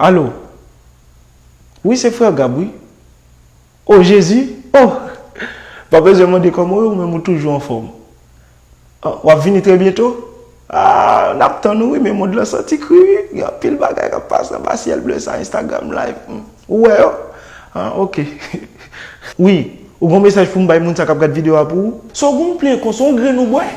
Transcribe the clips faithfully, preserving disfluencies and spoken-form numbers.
Alo? Wi, se frè Gab, wi. O, Jezi? O! Pa bezwen mande kòman w ye, ou menm ou toujou anfòm. Ah, w ap vini trè byento? Ah, n ap tann ou wi, men mond lan santi kri wi. Gen anpil bagay k ap pase anba syèl ble sa, Instagram live. Hmm. Ou wè yo? Ah, oke. Wi, ou gon mesaj pou m bay moun sa k ap gad videyo a pou ou? So gon plen konsa, yon grenn ou bwè?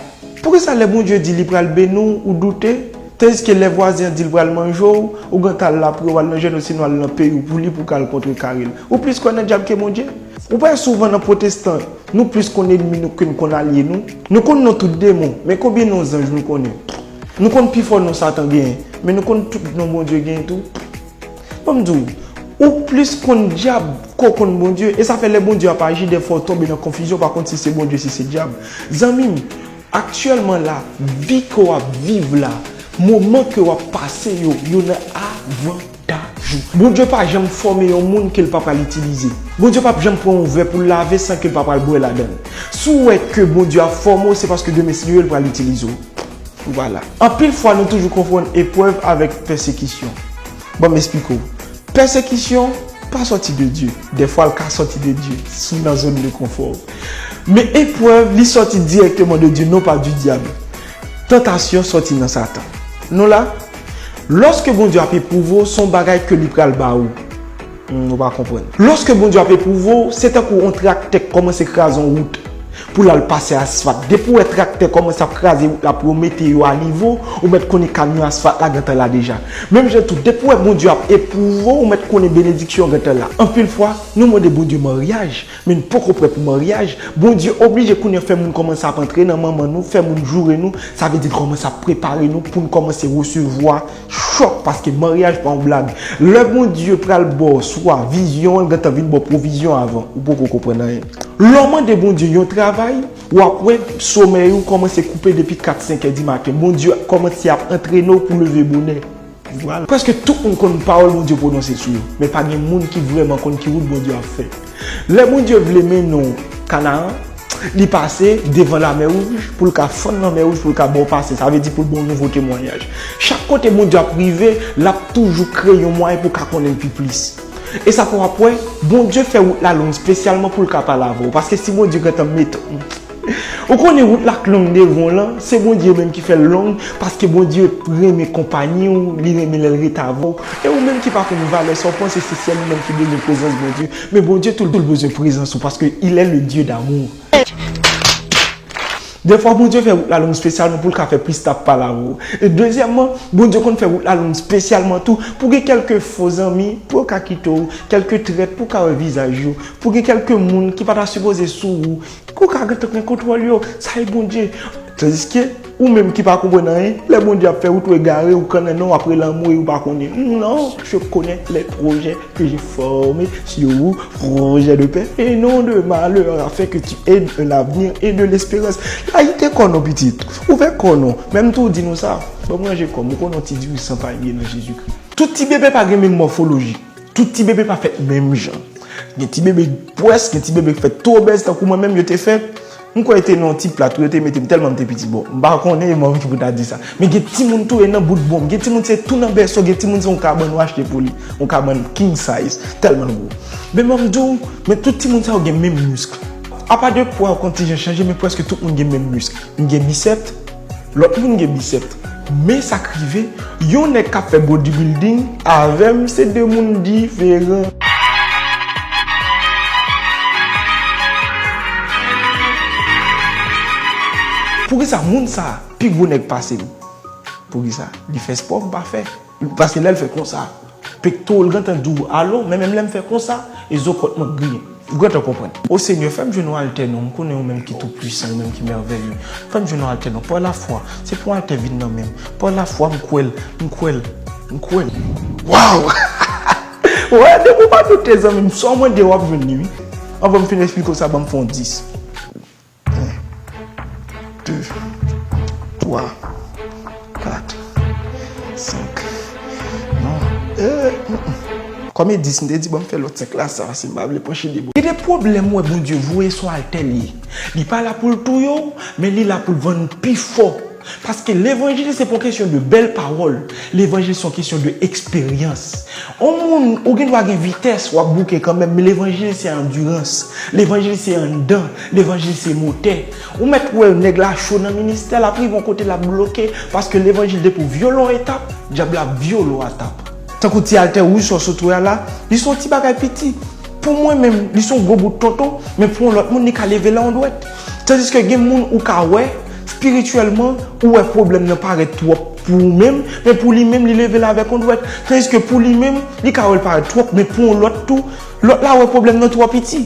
Poukisa lè Bondye di li pral beni w, ou doute? Tandiske lè vwazen an di l pral manje w, ou gentan al lapri w, al nan jèn, osinon al nan peyi w pou li, pou w ka al kontrekare l. Ou plis kwè nan dyab ke Bondye? Ou pa wè souvan nan pwotestan, nou plis konn ènmi nou ke n konn alye nou? Nou konn non tout demon, men konbyen non zanj nou konnen? Nou konn pi fò non Satan genyen, men nou konn tout non Bondye genyen tou. Ban m di w, ou plis konn dyab ke w konn Bondye, e sa fè lè Bondye ap aji, dèfwa w tonbe nan konfizyon, w pa konn si se Bondye, si se dyab. Zanmi m, aktyèlman la, vi ke w ap viv la, moman ke w ap pase yo, yo nan avantaj ou. Bondye pa janm fòme yon moun ke l pa pral itilize. Bondye p ap janm pran yon vè pou l lave san ke l pa pral bwè ladan l. Si w wè ke Bondye ap fòme w, se paske demen, si Dye vle, l pral itilize w. Vwala. Anpil fwa, nou toujou konfonn eprèv avèk pèsekisyon. Ban m esplike w. Pèsekisyon pa sòti de Dye. Dèfwa, l ka sòti de Dye si w nan zòn de konfò w. Men eprèv, li sòti dirèkteman de Dye, non pa du diable. Tantasyon sòti nan Satan. Nou la? Lòske Bondye ap epwouve w, se yon bagay ke li pral ba ou. Hmm, ou pa konprann. Lòske Bondye ap epwouve w, se tankou yon traktè k kòmanse kraze yon wout pou l al pase asfalt. Depi w wè traktè kòmanse ap kraze wout la pou yo mete yo a nivo, ou mèt konnen kamyon asfalt la gentan la deja. Menm jan tou, depi w wè Bondye ap epwouve w, ou mèt konnen benediksyon gentan la. Anpil fwa, nou mande Bondye maryaj, men n poko prè pou maryaj. Bondye oblije kounye a fè moun kòmanse ap antre nan manman nou, fè moun joure nou, sa vle di l kòmanse ap prepare nou pou n kòmanse resevwa chòk, paske maryaj pa yon blag. Lè Bondye pral ba w swa vizyon an, l gentan vin ba w pwovizyon avan. Ou poko konprann anyen. Lè w mande Bondye yon travay, w ap wè somèy ou kòmanse koupe depi kat, senk è di maten. Bondye kòmanse ap antrene w pou leve bonè. Vwala. Prèske tout moun konn pawòl Bondye pwononse sou yo, men pa gen moun ki vrèman konn ki wout Bondye ap fè. Lè Bondye vle mennen w Kanaran, li pase devan Lamè Wouj pou l ka fann Lanmè Wouj, pou l ka ba w pase. Sa vle di pou l ba w nouvo temwayaj. Chak kote Bondye ap rive, l ap toujou kreye yon mwayen pou w ka konnen l pi plis. E sa fè w ap wè, Bondye fè wout la long espesyalman pou l ka pale avè w. Paske si Bondye gentan met Ou konnen wout la k long devan w lan, se Bondye menm ki fè l long, paske Bondye renmen konpayi w, li renmen lè l ret avè w. E ou menm ki pa konn valè sa, w panse se sèl ou menm ki bezwen prezans Bondye, men Bondye tou, tou l bezwen prezans ou, paske il est le Dieu d'amour. Dèfwa, Bondye fè wout la long espesyalman pou l ka fè plis tap pale avè w. E dezyèmman, Bondye konn fè wout la long espesyalman tou pou gen kèlke fo zanmi, pou yo ka kite w, kèlke trèt, pou w ka wè vizaj yo, pou gen kèlke moun ki pa ta sipoze sou ou, Ou ka gentan pran kontwòl yo, sa e Bondye. Tandiske, ou menm ki pa konprann anyen, lè Bondye ap fè wout ou egare, ou kanmenm w ap rele anmwe, ou pa konnen. Non, je connais les projets que j'ai formés sur vous, projets de paix et non de malheur, afin que tu aies un avenir et de l'espérance. Layite kò non, pitit. Ouvè kò non. Menm tou di nou sa. Ban m ranje kò m. Ou konnen yon ti diri san pay m ye nan Jezikri. Tout ti bebe pa gen menm mòfoloji. Tout ti bebe pa fèt menm jan. Gen ti bebe pwès, gen ti bebe k fèt twò obèz tankou mwen menm yo te fè. M kwè yo te nan yon ti plat wi yo te mete m tèlman m te piti. Bon, m pa konnen, e m anvi pou ta di sa. Men gen timoun tou e nan bout bon. Gen timoun se tou nan bèso, gen timoun se yon kabann ou achte pou li. Yon kabann king size, tèlman l gwo. Men ban m di w, men tout timoun sa yo gen menm misk. Apa de pwa yo konn ti jan chanje, men prèske tout moun gen menm misk. M gen bisèp, lòt moun gen bisèp. Men sa k rive, yon nèg k ap fè bodybuilding avè m, se de moun diferan. Poukisa moun sa a pi gwo nèg pase m? Poukisa? Li fè spò, m pa fè. Paske lè l fè konsa, pekto l gentan di w alo, men menm lè m fè konsa, e zo kòt mwen griyen. Ou gentan konprann. O Senyè, fè m jwenn yon altè non, m konnen ou menm ki tou pwisan, ou menm ki mèvèye. Fè m jwenn yon altè non, pa lafwa. Se pou yon altè vin nan men m. Pa lafwa, m kwè l, m kwè l, m kwè l. Waw! Wè, depi w pa doute, zanmi m, sa w mande w ap jwenn li, wi. Anvan m fin eksplike w sa, ban m fè yon dis. En, de, twa, kat, senk. Non. Eh, mm, mm. Kòm e dis, m te di, ban m fè lòt senk la, sa, paske m pa vle panche debò. Gen de pwoblèm, wè, Bondye voye sou altè li. Li pa la pou l touye w, men li la pou l vann pi fò. Paske levanjil se pa yon kesyon de bèl pawòl. Levanjil se yon kesyon de eksperyans. Yon moun, ou gen dwa gen vitès, w ap bouke kanmenm, men levanjil se andirans. Levanjil se anndan. Levanjil se motè. Ou mèt wè nèg la cho nan ministè, l ap rive yon kote l ap bloke, paske levanjil depi w vyole yon etap, dyab la ap vyole w atap. Tankou ti altè wouj sa w sot wè a la, li se yon ti bagay piti. Pou mwen menm, li se yon gwo bout tonton, men pou yon lòt moun, li ka leve la yon dwèt. Tandiske gen moun ou ka wè, espirityèlman, ou wè pwoblèm nan parèt twòp pou ou menm, men pou li menm, li leve la avèk yon dwèt. Tandiske pou li menm, li ka wè l parèt twòp, men pou yon lòt tou, lòt la wè pwoblèm nan twò piti.